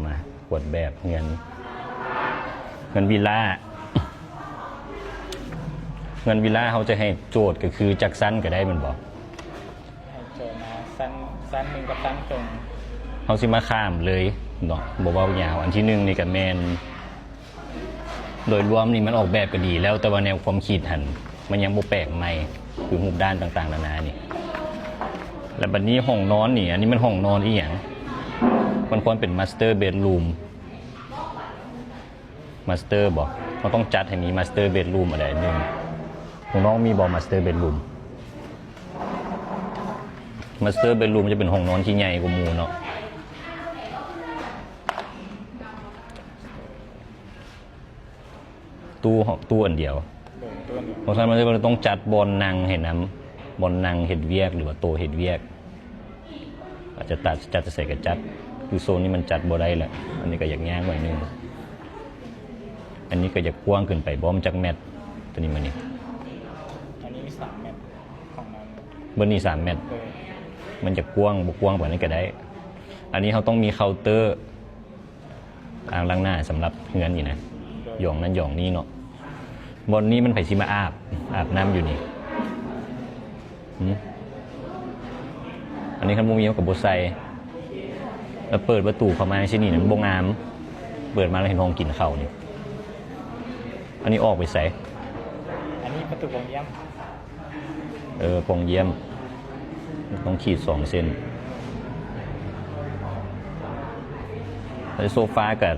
ມາກວດແບບເຮືອນ ເຮືອນວິລາ ເຮືອນວິລາເຮົາຈະໃຫ້ໂຈດກໍຄືຈັກຊັ້ນກໍໄດ້ແມ່ນບໍ່? ໃຫ້ໂຈດມາຊັ້ນ ຊັ້ນໜຶ່ງກັບຊັ້ນເຄິ່ງ ເຮົາຊິມາຂ້າມເລີຍເນາະ ບໍ່ເວົ້າຍາວ. ອັນທີໜຶ່ງນີ້ກໍແມ່ນ ໂດຍລວມນີ້ມັນອອກແບບກໍດີແລ້ວ ແຕ່ວ່າແນວຄວາມຄິດຫັ້ນ ມັນຍັງບໍ່ແປກໃໝ່ ຄືຮູບດ້ານຕ່າງໆນານານີ້. ແລ້ວບັດນີ້ຫ້ອງນອນນີ້ ອັນນີ້ມັນຫ້ອງນອນອີ່ຫຍັງ? ມັນຄວນເປັນ master bedroom master ບໍ່? ເຮົາຕ້ອງຈັດໃຫ້ມີ master bedroom ອັນໃດໜຶ່ງ. ຂອງນ້ອງມີບໍ່ master bedroom? Master bedroom ຈະເປັນຫ້ອງນອນທີ່ໃຫຍ່ກວ່າໝູ່ເນາະ. ຕູ້ ຕູ້ອັນດຽວ. ໂດຍ ຕູ້ອັນດຽວ. ເພາະສະນັ້ນມັນຈະຕ້ອງຈັດບ່ອນນັ່ງໃຫ້ນຳ, ບ່ອນນັ່ງເຮັດວຽກ ຫຼືວ່າໂຕະເຮັດວຽກ ອາດຈະຕັດ ຈັດໃສກໍຈັດ. ຄືໂຊນນີ້ມັນຈັດບໍ່ໄດ້ແຫຼະ. ອັນນີ້ກໍຢາກຍາກໜ້ອຍໜຶ່ງ. ອັນນີ້ກໍຢາກກວ້າງເກີນໄປບໍ່? ມັນຈັກແມັດ? ຕົວນີ້ມານີ້ ອັນນີ້ສາມແມັດ ຂອງມັນ ເບິດນີ້ສາມແມັດ. ໂດຍ. ມັນຈະກວ້າງ ບໍ່ກວ້າງປານນັ້ນກໍໄດ້. ອັນນີ້ເຮົາຕ້ອງມີເຄົາເຕີ ອ່າງລ້າງໜ້າສຳລັບເຮືອນນີ້ນະ ໂດຍ ຢອງນັ້ນຢອງນີ້ເນາະ. ບ່ອນນີ້ມັນໃຜຊິມາອາບ ອາບນ້ຳຢູ່ນີ້? ຫື? ອັນນີ້ຄັນບໍ່ມີເຮົາກໍບໍ່ໃສ່. ແລ້ວເປີດປະຕູເຂົ້າມາຈັ່ງຊີ້ນີ້ນະ ມັນບໍ່ງາມ. ເປີດມາແລ້ວເຫັນຫ້ອງກິນເຂົ້ານີ້. ອັນນີ້ອອກໄປໃສ? ອັນນີ້ປະຕູປ່ອງຢ້ຽມ. ເອີ ປ່ອງຢ້ຽມ ຕ້ອງຂີດສອງເສັ້ນ. ແລ້ວໂຊຟາກໍ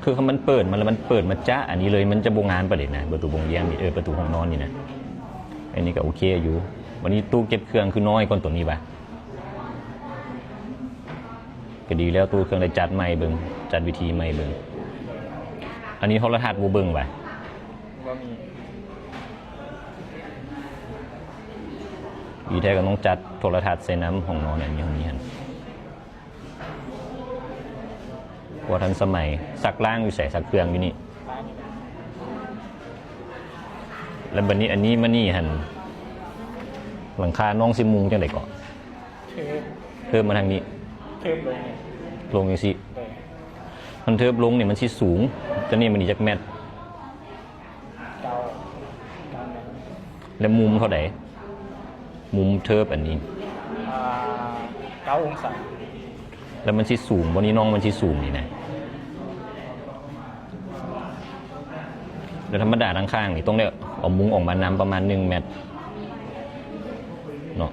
ຄືຄັນມັນເປີດມາແລ້ວ ມັນເປີດມາຈະອັນນີ້ເລີຍ ມັນຈະບໍ່ງາມປານໃດນະ. ປະຕູປ່ອງຢ້ຽມນີ້ ເອີ ປະຕູຫ້ອງນອນນີ້ນະ. ອັນນີ້ກໍໂອເຄຢູ່. ບັດນີ້ຕູ້ເກັບເຄື່ອງຄືນ້ອຍກວ່າຕົວນີ້ຫວາ? ກໍດີແລ້ວ ຕູ້ເຄື່ອງໄດ້ຈັດໃໝ່ເບິ່ງ ຈັດວິທີໃໝ່ເບິ່ງ. ອັນນີ້ໂທລະທັດບໍ່ເບິ່ງຫວາ? ບໍ່ມີ. ດີແທ້ກໍຕ້ອງຈັດໂທລະທັດໃສ່ນຳ ຫ້ອງນອນອັນນີ້ ຫ້ອງນີ້ຫັ້ນ ບໍ່ທັນສະໄໝ. ຊັກລ້າງຢູ່ໃສ? ຊັກເຄື່ອງຢູ່ນີ້. ແລ້ວບັດນີ້ ອັນນີ້ມານີ້ຫັ້ນ ຫຼັງຄານ້ອງຊິມຸງຈັ່ງໃດເກາະ? ເທີບ ເທີບມາທາງນີ້ ເທີບລົງ ລົງຈັ່ງຊີ້. ໂດຍ. ຄັນເທີບລົງນີ້ມັນຊິສູງ. ຕົວນີ້ມັນນີ້ຈັກແມັດ? ເກົ້າ ເກົ້າແມັດ. ແລ້ວມຸມເທົ່າໃດ? ມຸມເທີບອັນນີ້ ອ່າ ເກົ້າອົງສາ. ແລ້ວມັນຊິສູງບໍ່ນີ້? ນ້ອງມັນຊິສູງນີ້ນະ. ແລ້ວທຳມະດາທາງຂ້າງນີ້ຕ້ອງໄດ້ເອົາມຸງອອກມານຳປະມານໜຶ່ງແມັດເນາະ.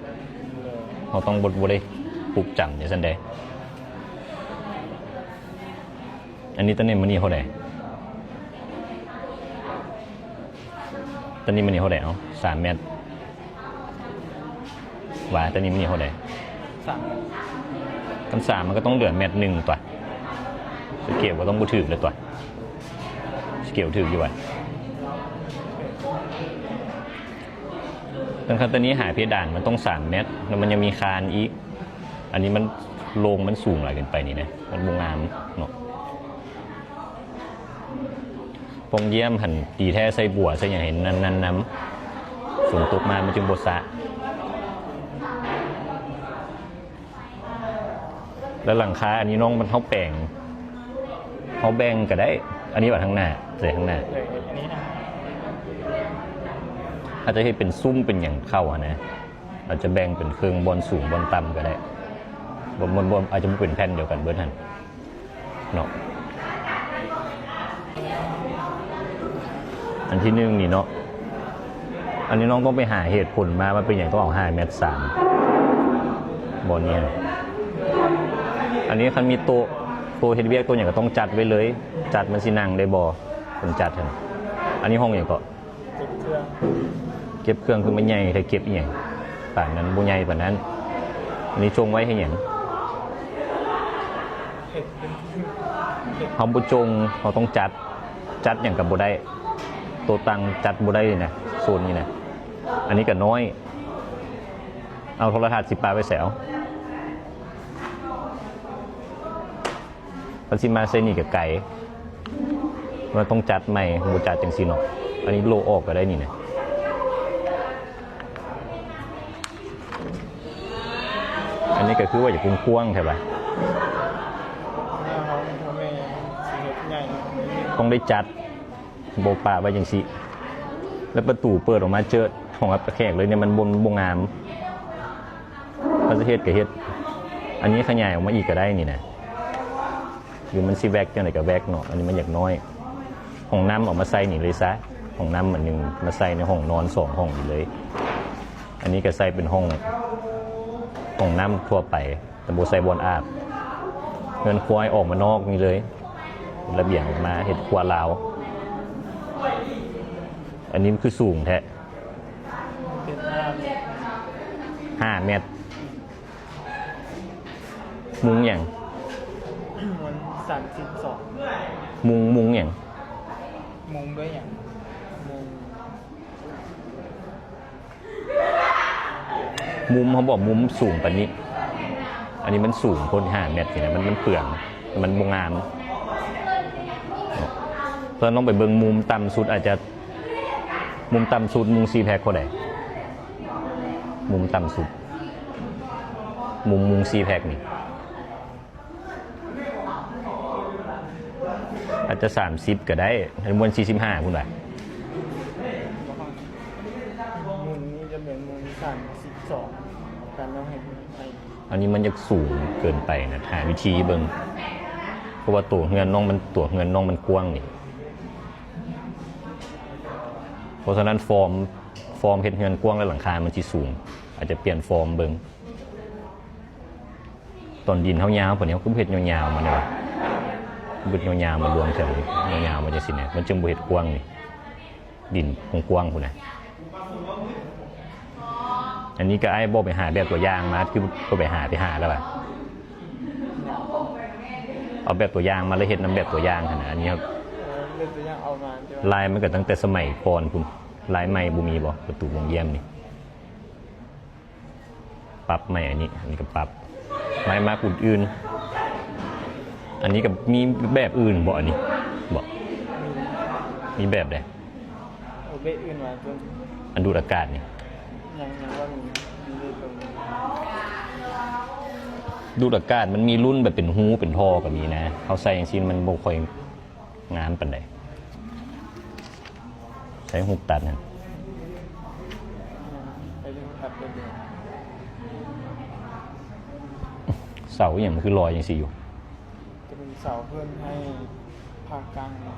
ເຮົາຕ້ອງບໍ່ ບໍ່ໄດ້ປຸກຈຳຈັ່ງຊັ້ນເດ້. ອັນນີ້ ຕົວນີ້ມັນນີ້ເທົ່າໃດ? ຕົວນີ້ມັນນີ້ເທົ່າໃດ? ເອົາ ສາມແມັດ. ວ່າຕົວນີ້ມັນນີ້ເທົ່າໃດ? ສາມແມັດ. ຄັນສາມມັນກໍຕ້ອງເຫຼືອແມັດໜຶ່ງຕົວະ. ສະເກວກໍຕ້ອງບໍ່ຖືກແລ້ວຕົວະ. ສະເກວຖືກຢູ່ຫວາ? ຄັນ ຄັນຕົວນີ້ຫາເພດານມັນຕ້ອງສາມແມັດ ແລ້ວມັນຍັງມີຄານອີກ. ອັນນີ້ມັນໂລ່ງ ມັນສູງຫຼາຍເກີນໄປນີ້ນະ ມັນບໍ່ງາມເນາະ. ປ່ອງຢ້ຽມຫັ້ນ ດີແທ້ໃສ່ບົວໃສ່ຫຍັງໃຫ້ແໜ້ນໆນຳ ຝົນຕົກມາມັນຈຶ່ງບໍ່ສະ. ແລ້ວຫຼັງຄາອັນນີ້ນ້ອງມັນ ເຮົາແປງ ເຮົາແບ່ງກໍໄດ້. ອັນນີ້ວ່າທາງໜ້າ ໃສ່ທາງໜ້າ. ເອີ ອັນນີ້ນະ ອາດຈະເຮັດເປັນຊຸ້ມເປັນຫຍັງເຂົ້າຫັ້ນນະ. ອາດຈະແບ່ງເປັນເຄິ່ງ ບ່ອນສູງບ່ອນຕ່ຳກໍໄດ້. ບໍ່ ບໍ່ ບໍ່ ອາດຈະບໍ່ເປັນແຜ່ນດຽວກັນເບິດຫັ້ນເນາະ. ອັນທີໜຶ່ງນີ້ເນາະ ອັນນີ້ນ້ອງຕ້ອງໄປຫາເຫດຜົນມາວ່າເປັນຫຍັງຕ້ອງເອົາຫ້າແມັດສາມ ບ່ອນນີ້ຫັ້ນ. ອັນນີ້ຄັນມີໂຕະ ໂຕະເຮັດວຽກ ໂຕະຫຍັງກໍຕ້ອງຈັດໄວ້ເລີຍ. ຈັດມັນຊິນັ່ງໄດ້ບໍ່? ເພິ່ນຈັດຫັ້ນ. ອັນນີ້ຫ້ອງຫຍັງເກາະ? ເກັບເຄື່ອງ ເກັບເຄື່ອງຄືມັນໃຫຍ່ແທ້ ເກັບອີ່ຫຍັງປານນັ້ນ? ບໍ່ໃຫຍ່ປານນັ້ນ. ອັນນີ້ຈົ່ງໄວ້ເຮັດຫຍັງ? ເຮັດເປັນ ເຮັດ ເຮົາບໍ່ຈົ່ງ ເຮົາຕ້ອງຈັດ. ຈັດຫຍັງກໍບໍ່ໄດ້ ໂຕະຕັ່ງຈັດບໍ່ໄດ້ນະ ໂຊນນີ້ນະ. ອັນນີ້ກໍນ້ອຍ. ເອົາໂທລະທັດຊິປະໄວ້ໃສ? ເອົາ ຄັນຊິມາໃສ່ນີ້ກໍໄກ ມັນຕ້ອງຈັດໃໝ່ ບໍ່ຈັດຈັ່ງຊີ້ເນາະ. ອັນນີ້ໂລະອອກກໍໄດ້ນີ້ນະ. ອັນນີ້ກໍຄືວ່າຢາກກວ້າງໆແທ້ບາດ. ຕ້ອງໄດ້ຈັດ ບໍ່ປະໄວ້ຈັ່ງຊີ້ ແລ້ວປະຕູເປີດອອກມາເຈີຫ້ອງຮັບແຂກເລີຍນີ້ ມັນບໍ່ ບໍ່ງາມ. ເຂົາຈະເຮັດກໍເຮັດ ອັນນີ້ຂະຫຍາຍອອກມາອີກກໍໄດ້ນີ້ນະ ຫຼືມັນຊິແວັກຈັ່ງໃດກໍແວັກເນາະ. ອັນນີ້ມັນຢາກນ້ອຍ ຫ້ອງນ້ຳເອົາມາໃສ່ນີ້ເລີຍຊະ ຫ້ອງນ້ຳອັນໜຶ່ງມາໃສ່ໃນຫ້ອງນອນສອງຫ້ອງນີ້ເລີຍ. ອັນນີ້ກໍໃສ່ເປັນຫ້ອງ ຫ້ອງນ້ຳທົ່ວໄປ ແຕ່ບໍ່ໃສ່ບ່ອນອາບ. ເຮືອນຄົວໃຫ້ອອກມານອກນີ້ເລີຍ ລະບຽງອອກມາເຮັດຄົວລາວ. ອັນນີ້ມັນຄືສູງແທ້ ເປັນຫ້າແມັດ ຫ້າແມັດ. ມຸງຫຍັງ? ມັນສາມສິບສອງ ມຸງ ມຸງຫຍັງ? ມຸງດ້ວຍຫຍັງ? ມຸງ ມຸມ ເຮົາບອກມຸມສູງປານນີ້ ອັນນີ້ມັນສູງໂພດ ຫ້າແມັດນີ້ນະ ມັນ ມັນເປືອງ ມັນບໍ່ງາມ. ເພິ່ນລອງໄປເບິ່ງມຸມຕ່ຳສຸດ ອາດຈະ ມຸມຕ່ຳສຸດມຸງສີ່ແພັກເທົ່າໃດ? ມຸມຕ່ຳສຸດ ມຸມ ມຸງສີ່ແພັກນີ້ ອາດຈະສາມສິບກໍໄດ້ ອັນນີ້ມັນສີ່ສິບຫ້າພຸ້ນວ່າ. ມຸມນີ້ຈະເປັນມຸມສາມສິບສອງ ການເຮົາເຮັດໃຫ້ ອັນນີ້ມັນຢາກສູງເກີນໄປນະ ຫາວິທີເບິ່ງ ເພາະວ່າຕົວເຮືອນນ້ອງມັນ ຕົວເຮືອນນ້ອງມັນກວ້າງນີ້. ເພາະສະນັ້ນຟອມ ຟອມເຮັດເຮືອນກວ້າງ ແລະ ຫຼັງຄາມັນຊິສູງ ອາດຈະປ່ຽນຟອມເບິ່ງ. ຕອນດິນເຮົາຍາວປານນີ້ ເຮົາຄືບໍ່ເຮັດຍາວໆມາແດ່ວະ? ເຮັດຍາວໆມາລວມແຖວນີ້ ຍາວໆມາຈັ່ງຊີ້ນະ ມັນຈຶ່ງບໍ່ເຮັດກວ້າງນີ້ ດິນກວ້າງໆພຸ້ນນະ. ອັນນີ້ກໍອ້າຍບອກໄປຫາແບບຕົວຢ່າງມາ ຄືບໍ່ໄປຫາ ໄປຫາແລ້ວຫວາ? ເອົາແບບຕົວຢ່າງມາ ແລ້ວເຮັດນຳແບບຕົວຢ່າງຫັ້ນນະ. ອັນນີ້ ເອີ ແບບຕົວຢ່າງເອົາມາ ແຕ່ວ່າ ລາຍມັນກໍຕັ້ງແຕ່ສະໄໝກ່ອນພຸ້ນ ລາຍໃໝ່ບໍ່ມີບໍ່? ປະຕູວົງຢ້ຽມນີ້ ປັບໃໝ່ອັນນີ້ ອັນນີ້ກໍປັບ ໄມ້ມາກອື່ນໆ. ອັນນີ້ກໍມີແບບອື່ນບໍ່? ອັນນີ້ບໍ່ ມີແບບໃດ? ເອົາແບບອື່ນມາຕົວະ ອັນດູດອາກາດນີ້ ຍັງ ຍັງວ່າມີ ມີເລີຍຕົວະ ດູດອາກາດ. ມັນມີລຸ້ນແບບເປັນຮູເປັນທໍ່ກໍມີນະ ເຮົາໃສ່ຈັ່ງຊີ້ມັນບໍ່ຄ່ອຍ ງາມປານໃດ. ໃຊ້ຮູບຕັດຫັ້ນ ໃຊ້ຮູບຕັດເປັນ ເສົາອີ່ຫຍັງມັນຄືລອຍຈັ່ງຊີ້ຢູ່? ຈະເປັນເສົາເພື່ອໃຫ້ພາກກາງ ເນາ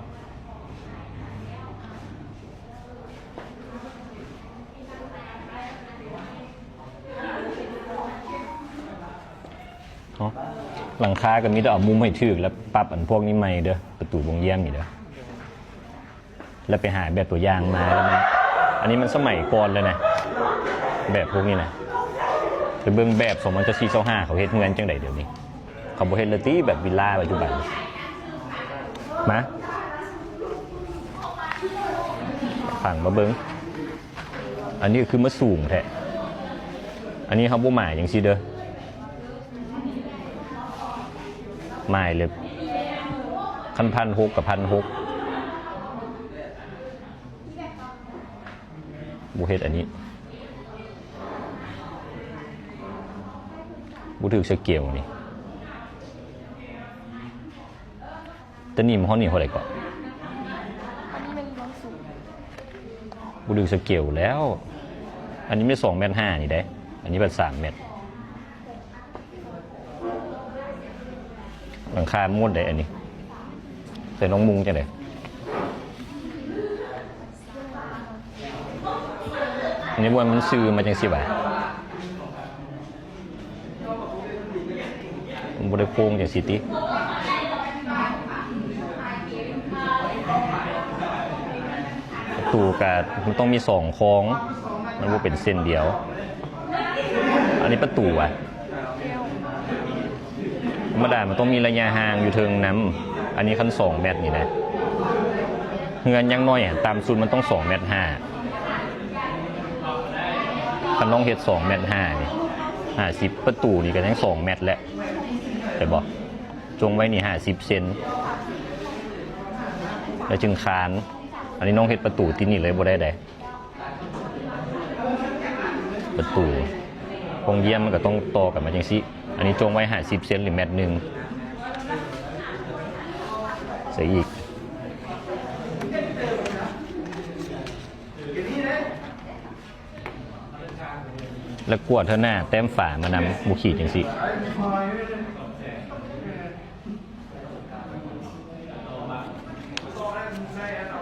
ະ. ຫຼັງຄາກໍມີແຕ່ເອົາມຸມໃຫ້ຖືກ ແລ້ວປັບອັນພວກນີ້ໃໝ່ເດີ ປະຕູວົງຢ້ຽມນີ້ເດີ ແລ້ວໄປຫາແບບຕົວຢ່າງມາ ແລ້ວມັນ ອັນນີ້ມັນສະໄໝກ່ອນແລ້ວນະ ແບບພວກນີ້ນະ. ໄປເບິ່ງແບບສອງພັນຊາວສີ່ ຊາວຫ້າ ເຂົາເຮັດເຮືອນຈັ່ງໃດດຽວນີ້ ເຂົາບໍ່ເຮັດແລ້ວຕິ ແບບວິລາປັດຈຸບັນ. ມາ ຟັງມາເບິ່ງ. ອັນນີ້ຄືມາສູງແທ້ ອັນນີ້ເຮົາບໍ່ໝາຍຈັ່ງຊີ້ເດີ ໝາຍເລີຍ ຄັນພັນຫົກກໍພັນຫົກ ບໍ່ເຮັດອັນນີ້ ບໍ່ຖືກສະເກວນີ້. ຕະໜິມເຮົານີ້ເທົ່າໃດເກາະ? ອັນນີ້ແມ່ນລວງສູງ ບໍ່ດຶງສະເກວແລ້ວ. ອັນນີ້ແມ່ນສອງແມັດຫ້ານີ້ເດ້ ອັນນີ້ບັດສາມແມັດ. ຫຼັງຄາໝົດເດ້ອັນນີ້ ໃສ່ນ້ອງມຸງຈັ່ງໃດ? ອັນນີ້ບໍ່ແມ່ນມັນຊື່ມາຈັ່ງຊີ້ຫວາ? ມັນບໍ່ໄດ້ໂຄ້ງຈັ່ງຊີ້ຕິ? ປະຕູກະມັນຕ້ອງມີສອງຄອງ ມັນບໍ່ເປັນເສັ້ນດຽວ. ອັນນີ້ປະຕູຫວາ? ທຳມະດາມັນຕ້ອງມີໄລຍະຫ່າງຢູ່ເທິງນຳ. ອັນນີ້ຄັນສອງແມັດນີ້ນະ ເຮືອນຢ່າງໜ້ອຍອະ ຕ່ຳສຸດມັນຕ້ອງສອງແມັດຫ້າ. ຄັນນ້ອງເຮັດສອງແມັດຫ້ານີ້ ຫ້າສິບ ປະຕູນີ້ກະຍັງສອງແມັດແຫຼະ ແມ່ນບໍ່? ຈົ່ງໄວ້ນີ້ຫ້າສິບເຊັນ ແລ້ວຈຶ່ງຄານ. ອັນນີ້ນ້ອງເຮັດປະຕູຕິດນີ້ເລີຍບໍ່ໄດ້ໃດ. ປະຕູໂຮງຢ້ຽມມັນກະຕ້ອງຕໍ່ກັນມາຈັ່ງຊີ້. ອັນນີ້ຈົ່ງໄວ້ຫ້າສິບເຊັນ ຫຼື ແມັດໜຶ່ງ. ໃສ່ອີກ ແລ້ວກວດເທື່ອໜ້າແຕ້ມຝາມານຳ ບໍ່ຂີດຈັ່ງຊີ້.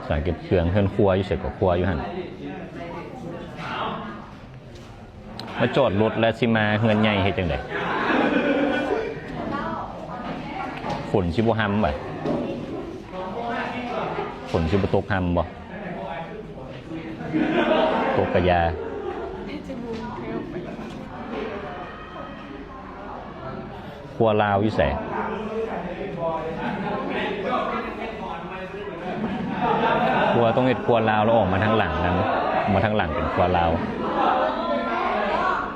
ສາເກັບເຄື່ອງ ເຮືອນຄົວຢູ່ໃສກໍຄົວຢູ່ຫັ້ນ. ມາຈອດລົດແລ້ວຊິມາເຮືອນໃຫຍ່ເຮັດຈັ່ງໃດ? ຝົນຊິບໍ່ຮຳບໍ? ຝົນຊິບໍ່ຕົກຮຳບໍ? ຕົກກະຢ່າ. ຄົວລາວຢູ່ໃສ? ຄົວຕ້ອງເຮັດຄົວລາວແລ້ວອອກມາທາງຫຼັງນຳ, ອອກມາທາງຫຼັງເປັນຄົວລາວ.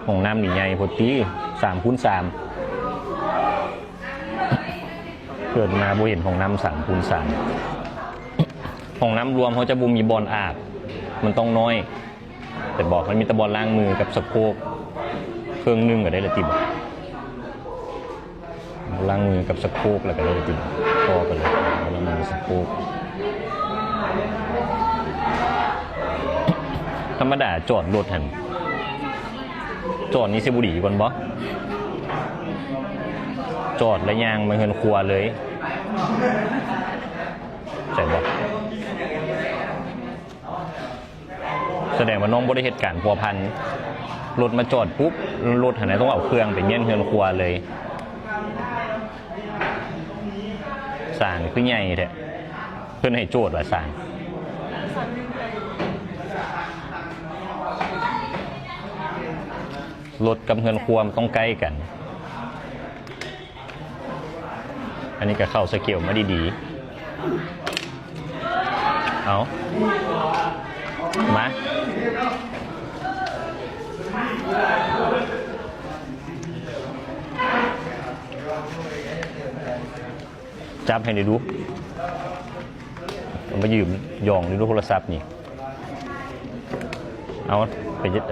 ຫ້ອງນ້ຳນີ້ໃຫຍ່ໂພດຕິ ສາມຄູນສາມ. ເກີດມາບໍ່ເຫັນຫ້ອງນ້ຳສາມຄູນສາມ. ຫ້ອງນ້ຳລວມເຮົາຈະບໍ່ມີບ່ອນອາບ, ມັນຕ້ອງນ້ອຍ. ແຕ່ບອກ ມັນມີແຕ່ບ່ອນລ້າງມືກັບສະໂຄກ ເຄິ່ງໜຶ່ງກໍໄດ້ລະຕິບອກ. ລ້າງມືກັບສະໂຄກແລ້ວກໍໄດ້ລະຕິບອກ. ພໍກັນເລີຍ ບ່ອນລ້າງມືກັບສະໂຄກ. ທຳມະດາຈອດລົດຫັ້ນ ຈອດນີ້ຊິບໍ່ດີກ່ອນບໍ? ຈອດແລ້ວຍ່າງມາເຮືອນຄົວເລີຍ ໃຊ່ບໍ? ສະແດງວ່ານ້ອງບໍ່ໄດ້ເຮັດການພົວພັນ. ລົດມາຈອດປຸບ ລົດຫັ້ນນະຕ້ອງເອົາເຄື່ອງໄປມ້ຽນເຮືອນຄົວເລີຍ. ສາງຄືໃຫຍ່ແທ້ ເພິ່ນໃຫ້ໂຈດວ່າສາງ. ລົດກັບເຮືອນຄົວມັນຕ້ອງໃກ້ກັນ. ອັນນີ້ກໍເຂົ້າສະເກວມາດີໆ. ເອົາ ມາ ຈັບໃຫ້ໄດ້ດູ. ເອົາມາຢືມຢອງດູໂທລະສັບນີ້. ເອົາໄປເຮັດ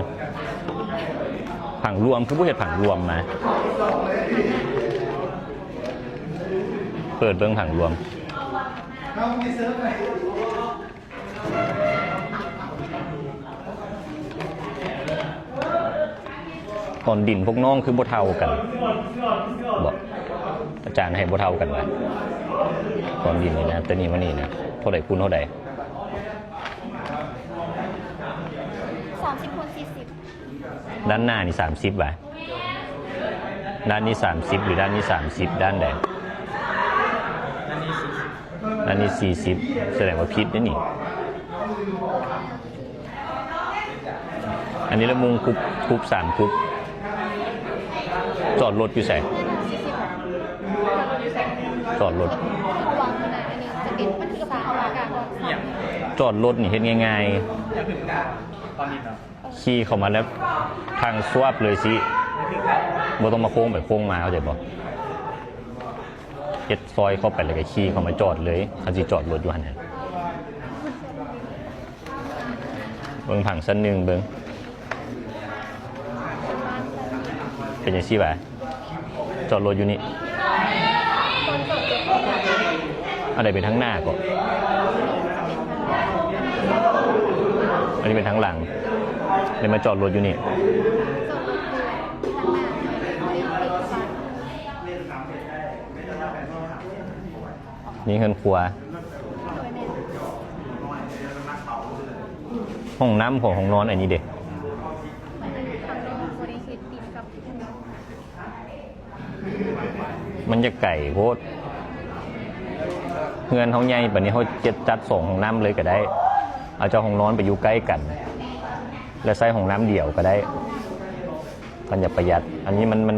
ຜັງລວມ ຄືບໍ່ເຮັດຜັງລວມມາ? ເປີດເບິ່ງຜັງລວມ. ຕອນດິນພວກນ້ອງຄືບໍ່ເທົ່າກັນບໍ? ອາຈານໃຫ້ບໍ່ເທົ່າກັນຫວາ? ຕອນດິນນີ້ນະ ແຕ່ນີ້ມານີ້ນະ ເທົ່າໃດຄູນເທົ່າໃດ? ສາມສິບຄູນສີ່ສິບ. ດ້ານໜ້ານີ້ສາມສິບຫວາ? ດ້ານນີ້ສາມສິບ ຫຼື ດ້ານນີ້ສາມສິບ? ດ້ານໃດ? ດ້ານນີ້ສີ່ສິບ. ດ້ານນີ້ສີ່ສິບ ສະແດງວ່າຜິດເດ້ນີ້. ອັນນີ້ລະມຸງຄຸບ ຄຸບສາມຄຸບ. ຈອດລົດຢູ່ໃສ? ຈອດລົດ ຈອດລົດນີ້ເຮັດງ່າຍໆ. ຂີ່ເຂົ້າມາແລ້ວທາງສວບເລີຍຊິ ບໍ່ຕ້ອງມາໂຄ້ງໄປໂຄ້ງມາ ເຂົ້າໃຈບໍ່? ເຮັດຊອຍເຂົ້າໄປແລ້ວກໍຂີ່ເຂົ້າມາຈອດເລີຍ ຄັນຊິຈອດລົດຢູ່ຫັ້ນນະ. ເບິ່ງຜັງຊັ້ນໜຶ່ງເບິ່ງ ເປັນຈັ່ງຊີ້ຫວາ? ຈອດລົດຢູ່ນີ້. ອັນໃດເປັນທາງໜ້າເກາະ? ອັນນີ້ເປັນທາງຫຼັງ. ໄດ້ມາຈອດລົດຢູ່ນີ້. ນີ້ເຮືອນຄົວ. ຫ້ອງນ້ຳຂອງຫ້ອງນອນອັນນີ້ເດ? ມັນຈະໄກໂພດ. ເຮືອນເຮົາໃຫຍ່ປານນີ້ ເຮົາຈັດ ຈັດສອງຫ້ອງນ້ຳເລີຍກໍໄດ້. ເອົາຈາກຫ້ອງນອນໄປຢູ່ໃກ້ກັນ ແລ້ວໃຊ້ຫ້ອງນ້ຳດຽວກໍໄດ້ ຄັນຢາກປະຢັດ. ອັນນີ້ມັນ ມັນ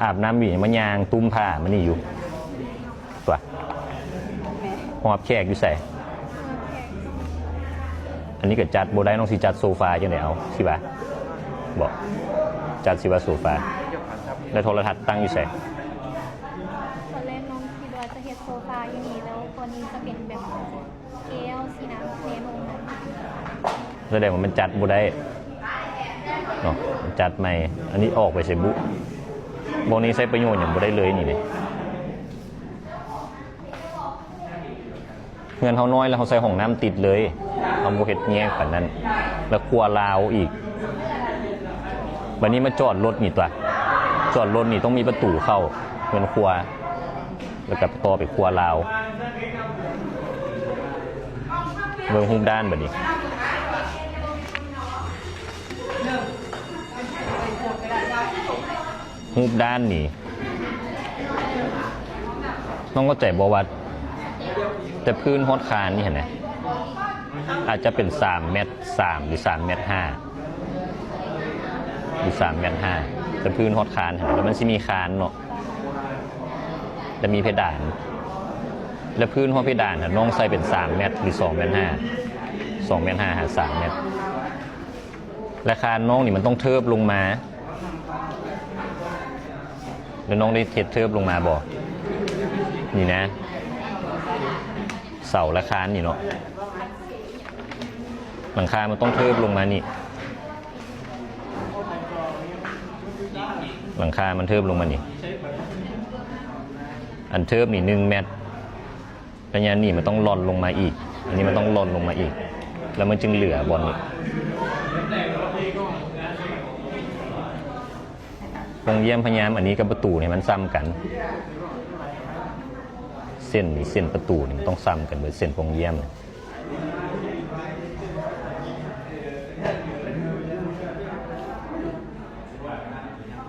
ອາບນ້ຳຢູ່ ມາຍ່າງຕຸ້ມຜ້າມານີ້ຢູ່. ຕົວະ ຮອບແຂກຢູ່ໃສ? ອັນນີ້ກໍຈັດບໍ່ໄດ້ ນ້ອງຊິຈັດໂຊຟາຈັ່ງໃດເອົາ ຊິວ່າບໍ? ຈັດຊິວ່າໂຊຟາ ແລ້ວໂທລະທັດຕັ້ງຢູ່ໃສ? ຕອນແລກນ້ອງຄິດວ່າຈະເຮັດໂຊຟາຢູ່ນີ້ ແລ້ວຕົວນີ້ຈະເປັນແບບແກ້ວຊີ້ນະ ແນວໂນ້ມ. ສະແດງວ່າມັນຈັດບໍ່ໄດ້ເນາະ ຈັດໃໝ່. ອັນນີ້ອອກໄປໃສບຸ? ບ່ອນນີ້ໃຊ້ປະໂຫຍດຫຍັງບໍ່ໄດ້ເລີຍນີ້ເດ. ເຮືອນເຮົານ້ອຍ ແລ້ວເຮົາໃສ່ຫ້ອງນ້ຳຕິດເລີຍ ເຮົາບໍ່ເຮັດແຍກປານນັ້ນ. ແລ້ວຄົວລາວອີກ ບາດນີ້ມາຈອດລົດນີ້ຕົວະ ຈອດລົດນີ້ຕ້ອງມີປະຕູເຂົ້າເຮືອນຄົວ ແລ້ວກໍຕໍ່ໄປຄົວລາວ. ເບິ່ງຮູບດ້ານບາດນີ້ ຮູບດ້ານນີ້ ນ້ອງເຂົ້າໃຈບໍ່ວ່າ ແຕ່ພື້ນຮອດຄານນີ້ຫັ້ນນະ ອາດຈະເປັນສາມແມັດສາມ ຫຼື ສາມແມັດຫ້າ ຫຼື ສາມແມັດຫ້າ ແຕ່ພື້ນຮອດຄານຫັ້ນ ແລ້ວມັນຊິມີຄານເນາະ ແລ້ວມີເພດານ ແລ້ວພື້ນຮອດເພດານຫັ້ນ ນ້ອງໃສ່ເປັນສາມແມັດ ຫຼື ສອງແມັດຫ້າ ສອງແມັດຫ້າ ຫາ ສາມແມັດ. ແລະ ຄານນ້ອງນີ້ມັນຕ້ອງເທີບລົງມາ ແລ້ວນ້ອງໄດ້ເຮັດເທີບລົງມາບໍ່? ນີ້ນະ ເສົາ ແລະ ຄານນີ້ເນາະ ຫຼັງຄາມັນຕ້ອງເທີບລົງມານີ້ ຫຼັງຄາມັນເທີບລົງມານີ້ ອັນເທີບນີ້ໜຶ່ງແມັດ ໄລຍະນີ້ມັນຕ້ອງລ່ອນລົງມາອີກ ອັນນີ້ມັນຕ້ອງລ່ອນລົງມາອີກ ແລ້ວມັນຈຶ່ງເຫຼືອບ່ອນນີ້. ປ່ອງຢ້ຽມພະຍາຍາມອັນນີ້ກັບປະຕູໃຫ້ມັນສ່ຳກັນ ເສັ້ນນີ້ ເສັ້ນປະຕູນີ້ມັນຕ້ອງສ່ຳກັນເບິດ ເສັ້ນປ່ອງຢ້ຽມ.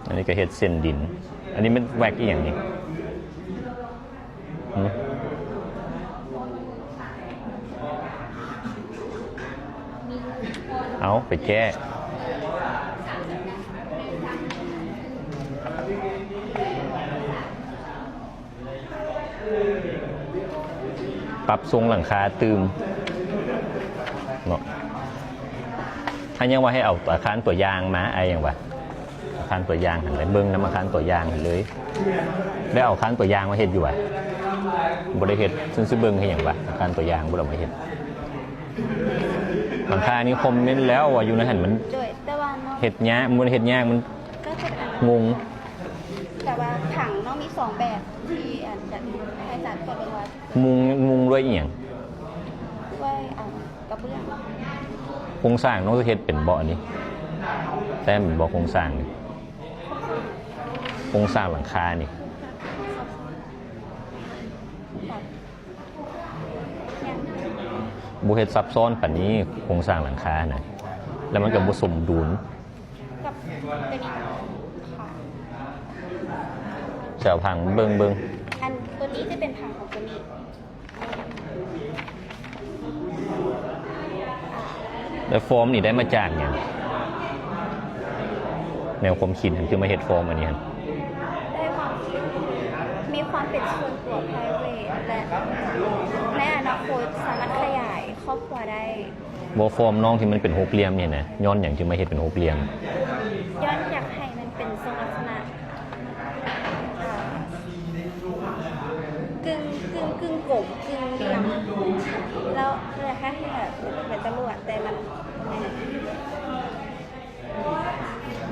ອັນນີ້ກໍເຮັດເສັ້ນດິນ ອັນນີ້ແມ່ນແວັກອີ່ຫຍັງນີ້? ຫື? ເອົາໄປແກ້ ປັບຊົງຫຼັງຄາຕື່ມເນາະ. ອັນຫຍັງວ່າໃຫ້ເອົາອາຄານຕົວຢ່າງມາ ອ້າຍຫຍັງວ່າ ອາຄານຕົວຢ່າງຫັ້ນແຫຼະ ເບິ່ງນຳອາຄານຕົວຢ່າງຫັ້ນເລີຍ. ໄດ້ເອົາອາຄານຕົວຢ່າງມາເຮັດຢູ່ຫວາ? ບໍ່ໄດ້ເຮັດ. ຊັ້ນຊິເບິ່ງເຮັດຫຍັງຫວາ? ອາຄານຕົວຢ່າງບໍ່ໄດ້ເອົາມາເຮັດ. ຫຼັງຄານີ້ຄອມເມັນແລ້ວວ່າຢູ່ໃນຫັ້ນມັນ ໂດຍ ແຕ່ວ່ານ້ອງ ເຮັດຍາກ ມັນເຮັດຍາກ ມັນ ກໍເຮັດອັນນັ້ນ ງົງ. ແຕ່ວ່າຜັງນ້ອງມີສອງແບບ ທີ່ອັນ ຢາກໃຫ້ອາຈານກວດເບິ່ງວ່າ ມຸງ ມຸງດ້ວຍອີ່ຫຍັງ? ດ້ວຍອັນ ກະເບື້ອງ. ໂຄງສ້າງນ້ອງຈະເຮັດເປັນບໍ່ອັນນີ້? ແຕ້ມເປັນບໍ່ໂຄງສ້າງນີ້? ໂຄງສ້າງຫຼັງຄານີ້ ຍັງ ບໍ່ເຮັດຊັບຊ້ອນປານນີ້ ໂຄງສ້າງຫຼັງຄານະ ແລ້ວມັນກໍບໍ່ສົມດຸນ ກັບຕົວນີ້ ຂອງ ແຊວພັງເບິ່ງ ເບິ່ງ ອັນຕົວນີ້ຈະເປັນຜັງຂອງຕົວນີ້. ແລ້ວຟອມນີ້ໄດ້ມາຈາກຫຍັງ? ແນວຄວາມຄິດຫັ້ນ ຄືມາເຮັດຟອມອັນນີ້ຫັ້ນ? ໄດ້ຄວາມ ມີຄວາມເປັນສ່ວນຕົວ private ແລະ ໃນອະນາຄົດສາມາດຂະຫຍາຍຄອບຄົວໄດ້. ບໍ່ ຟອມນ້ອງທີ່ມັນເປັນຫົກຫຼ່ຽມນີ້ນະ ຍ້ອນຫຍັງຈຶ່ງມາເຮັດເປັນຫົກຫຼ່ຽມ? ຍ້ອນຢາກໃຫ້ມັນເປັນຊົງລັກສະນະ ເອີ ກຶ່ງ ກຶ່ງ ກຶ່ງກົມ ກຶ່ງຫຼ່ຽມ ແລ້ວ ແລ້ວໃຫ້ແບບເປັນຕຳຫຼວດ ແຕ່ມັນ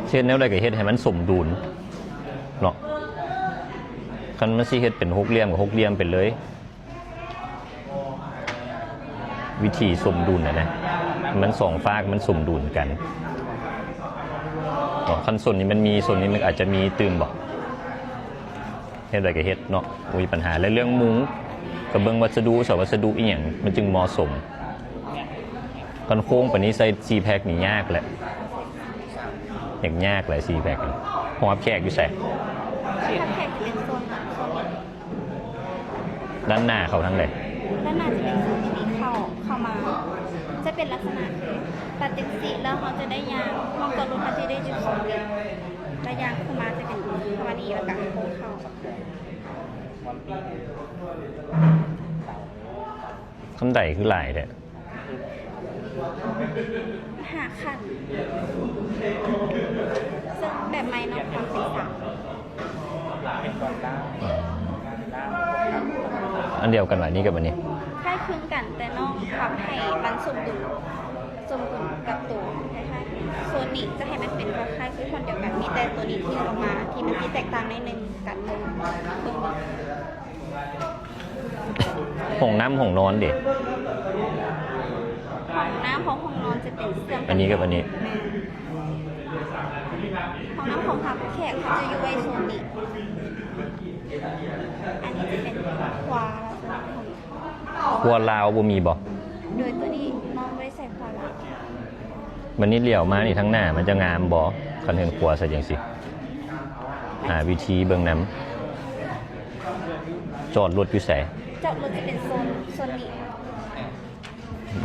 ເຮັດແນວໃດກໍເຮັດໃຫ້ມັນສົມດຸນເນາະ. ຄັນມັນຊິເຮັດເປັນຫົກຫຼ່ຽມກໍຫົກຫຼ່ຽມໄປເລີຍ. ວິທີສົມດຸນນະ ມັນສອງຟາກມັນສົມດຸນກັນເນາະ. ຄັນສ່ວນນີ້ມັນມີ ສ່ວນນີ້ມັນອາດຈະມີຕື່ມບໍ? ເຮັດໄດ້ກໍເຮັດເນາະ ບໍ່ມີປັນຫາ. ແລະ ເລື່ອງມຸງ ກໍເບິ່ງວັດສະດຸ ສະ ວັດສະດຸອີ່ຫຍັງມັນຈຶ່ງເໝາະສົມ. ຄັນໂຄ້ງປານນີ້ໃສ່ສີ່ແພັກນີ້ຍາກແຫຼະ ຍາກແຫຼະສີ່ແພັກນີ້. ຫ້ອງຮັບແຂກຢູ່ໃສ? ຫ້ອງຮັບແຂກຈະເປັນໂຊນ ໂຊນນີ້. ດ້ານໜ້າເຂົ້າທາງໃດ? ດ້ານໜ້າຈະເປັນໂຊນທີ່ເຂົ້າ ເຂົ້າມາ ຈະເປັນລັກສະນະຄືຕັດຈັ່ງຊີ້ ແລ້ວເຮົາຈະໄດ້ຍ່າງ ຫ້ອງຈອດລົດເຮົາຈະໄດ້ຢູ່ໂຊນນີ້ ແລ້ວຍ່າງເຂົ້າມາຈະເປັນປະມານນີ້ ແລ້ວກໍໂຄ້ງເຂົ້າ. ຂັ້ນໄດຄືຫຼາຍແທ້? ຫ້າຂັ້ນ ເຊິ່ງແບບໃໝ່ນ້ອງປັບເປັນສາມ. ອັນດຽວກັນຫວາ ນີ້ກັບອັນນີ້? ຄ້າຍຄຶງກັນ ແຕ່ນ້ອງປັບໃຫ້ມັນສົມດຸນ ສົມດຸນກັບໂຕຄ້າຍໆ ໂຊນນີ້ຈະໃຫ້ມັນເປັນຄ້າຍໆຄືໂຊນດຽວກັນ ມີແຕ່ໂຕນີ້ທີ່ຫຼຸດອອກມາ ທີ່ມັນຊິແຕກຕ່າງໜ້ອຍໜຶ່ງກັນເບິ່ງ. ຫ້ອງນ້ຳຫ້ອງນອນເດ? ຫ້ອງນ້ຳຂອງຫ້ອງນອນຈະເປັນເຊື່ອມກັນ. ອັນນີ້ກັບອັນນີ້? ແມ່ນ. ຫ້ອງນ້ຳຂອງຮັບແຂກເຮົາຈະຢູ່ໄວ້ໂຊນນີ້. ອັນນີ້ຈະເປັນຄົວລາວ. ຄົວລາວບໍ່ມີບໍ່? ໂດຍ ໂຕນີ້ນ້ອງບໍ່ໄດ້ໃສ່ຄົວລາວ. ບັດນີ້ຫຼຽວມານີ້ ທາງໜ້າມັນຈະງາມບໍ່ ຄັນເຮືອນຄົວໃສ່ຈັ່ງຊີ້? ຫາວິທີເບິ່ງນຳ. ຈອດລົດຢູ່ໃສ? ຈອດລົດຈະເປັນໂຊນ ໂຊນນີ້.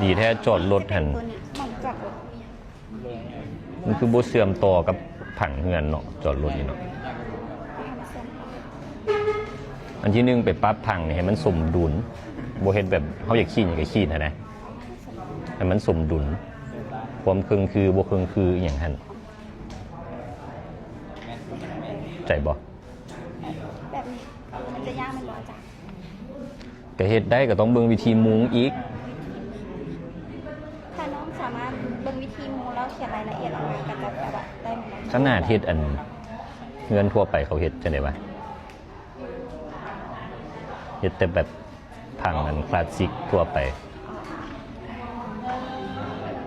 ດີແທ້ ຈອດລົດຫັ້ນ ໂຕນີ້ ໝ່ອງຈອດລົດ. ມັນຄືບໍ່ເຊື່ອມຕໍ່ກັບຜັງເຮືອນເນາະ ຈອດລົດນີ້ເນາະ. ອັນທີໜຶ່ງ ໄປປັບຜັງນີ້ໃຫ້ມັນສົມດຸນ, ບໍ່ເຮັດແບບເຮົາຢາກຂີດຫຍັງກໍຂີດຫັ້ນນະ, ໃຫ້ມັນສົມດຸນ ຄວາມເຄິ່ງຄືບໍ່ເຄິ່ງຄືອີ່ຫຍັງຫັ້ນ ໃຈບໍ່? ແບບນີ້ມັນຈະຍາກແມ່ນບໍ່ອາຈານ? ກະເຮັດໄດ້ ກະຕ້ອງເບິ່ງວິທີມຸງອີກ. ຖ້ານ້ອງສາມາດເບິ່ງວິທີມຸງແລ້ວຂຽນລາຍລະອຽດອອກມາ ກະຈະແບບວ່າໄດ້ໝົດ. ຂະໜາດເຮັດອັນເຮືອນທົ່ວໄປເຂົາເຮັດຈັ່ງໃດວະ? ເຮັດແຕ່ແບບຜັງອັນຄລາສສິກທົ່ວໄປ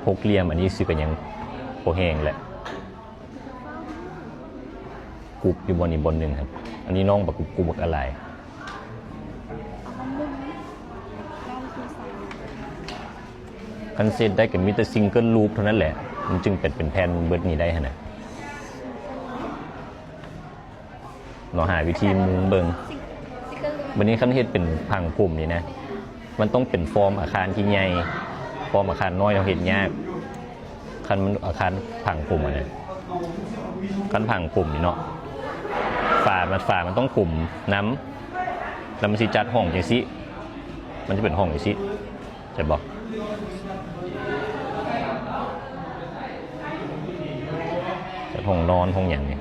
ຫົກຫຼ່ຽມ ອັນນີ້ຊື່ກະຍັງບໍ່ແຮງແຫຼະ. ກຸບຢູ່ບ່ອນນີ້ບ່ອນໜຶ່ງຫັ້ນ. ອັນນີ້ນ້ອງບັກກຸບກຸບບັກອະຫຼາຍ. ເອົາມາມຸງ ນ້ອງຄືສາ ຄັນເຊັດໄດ້ກໍມີແຕ່ຊິງເກິນລູບເທົ່ານັ້ນແຫຼະ ມັນຈຶ່ງເປັນ ເປັນແຜ່ນເບິດນີ້ໄດ້ຫັ້ນນະ. ລອງຫາວິທີມຸງເບິ່ງ. ບັດນີ້ຄັນເຮັດເປັນຜັງກົມນີ້ນະ ມັນຕ້ອງເປັນຟອມອາຄານທີ່ໃຫຍ່, ຟອມອາຄານນ້ອຍເຮົາເຮັດຍາກ. ຄັນມັນອາຄານຜັງກົມຫັ້ນນະ ຄັນຜັງກົມນີ້ເນາະ ຝາມັນ ຝາມັນຕ້ອງກົມນຳ ແລ້ວມັນຊິຈັດຫ້ອງຈັ່ງຊີ້ ມັນຈະເປັນຫ້ອງຈັ່ງຊີ້ ເຫັນບໍ່? ຈັດຫ້ອງນອນ ຫ້ອງຫຍັງນີ້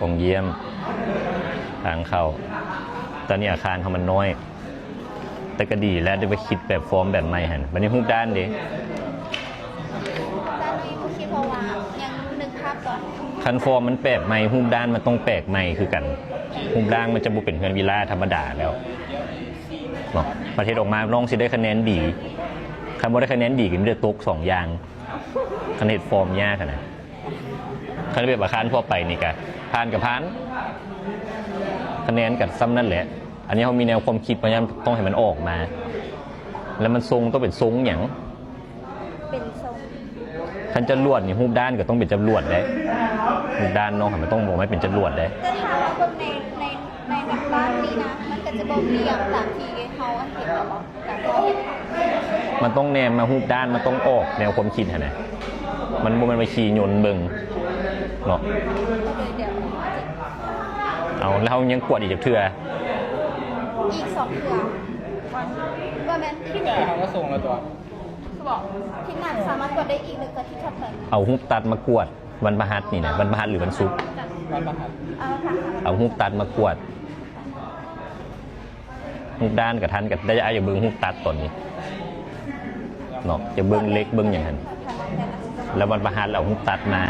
ຫ້ອງຢ້ຽມ ທາງເຂົ້າ. ຕອນນີ້ອາຄານເຮົາມັນນ້ອຍ ແຕ່ກໍດີແລ້ວ ໄດ້ໄປຄິດແບບຟອມແບບໃໝ່ຫັ້ນ. ບັດນີ້ຮູບດ້ານເດ? ດ້ານນີ້ບໍ່ຄິດ ເພາະວ່າຍັງນຶກພາບຕອນ ຄັນຟອມມັນແປບໃໝ່ ຮູບດ້ານມັນຕ້ອງແປກໃໝ່ຄືກັນ. ຮູບດ້ານມັນຈະບໍ່ເປັນເຮືອນວິລາທຳມະດາແລ້ວເນາະ. ບັດເຮັດອອກມານ້ອງຊິໄດ້ຄະແນນດີ, ຄັນບໍ່ໄດ້ຄະແນນດີກໍມີແຕ່ຕົກສອງຢ່າງ ຄັນເຮັດຟອມຍາກຫັ້ນນະ. ຄັນແບບອາຄານທົ່ວໄປນີ້ກະຜ່ານກະຜ່ານ ຄະແນນກະສ່ຳນັ້ນແຫຼະ. ອັນນີ້ເຮົາມີແນວຄວາມຄິດ ພະຍາຍາມຕ້ອງໃຫ້ມັນອອກມາ ແລ້ວມັນຊົງຕ້ອງເປັນຊົງຫຍັງ? ເປັນຊົງ ຄັນຈະລວດນີ້ ຮູບດ້ານກໍຕ້ອງເປັນຈະລວດເດ້. ຮູບດ້ານນ້ອງຫັ້ນມັນຕ້ອງອອກມາເປັນຈະລວດເດ້. ແຕ່ຖ້າເຮົາເບິ່ງໃນ ໃນ ໃນ ໃນບ້ານນີ້ນະ ມັນກໍຈະບໍ່ລຽບຕາມທີ່ເຮົາເຫັນແລ້ວເນາະ. ມັນຕ້ອງແນມມາຮູບດ້ານ ມັນຕ້ອງອອກແນວຄວາມຄິດຫັ້ນນະ. ມັນບໍ່ແມ່ນວ່າຂີ່ຍົນເບິ່ງເນາະ. ເອົາ ແລ້ວເຮົາຍັງກວດອີກຈັກເທື່ອ? ອີກສອງເທື່ອ. ບໍ່ແມ່ນ ທີ່ແຕ່ເຮົາກໍສົ່ງແລ້ວຕົວະ. ຄືບອກ ທີ່ໜ້າສາມາດກວດໄດ້ອີກ ຫຼືກະທີ່ຖັດໄປ. ເອົາຮູບຕັດມາກວດ ວັນພະຫັດນີ້ນະ, ວັນພະຫັດ ຫຼື ວັນສຸກ? ວັນພະຫັດ. ເອົາຮູບຕັດມາກວດ. ຮູບດ້ານກະທັນ ກະໄດ້ ອ້າຍຢາກເບິ່ງຮູບຕັດຕອນນີ້ເນາະ, ຢາກເບິ່ງເຫຼັກເບິ່ງຫຍັງຫັ້ນ. ແລ້ວວັນພະຫັດເອົາຮູບຕັດມາ.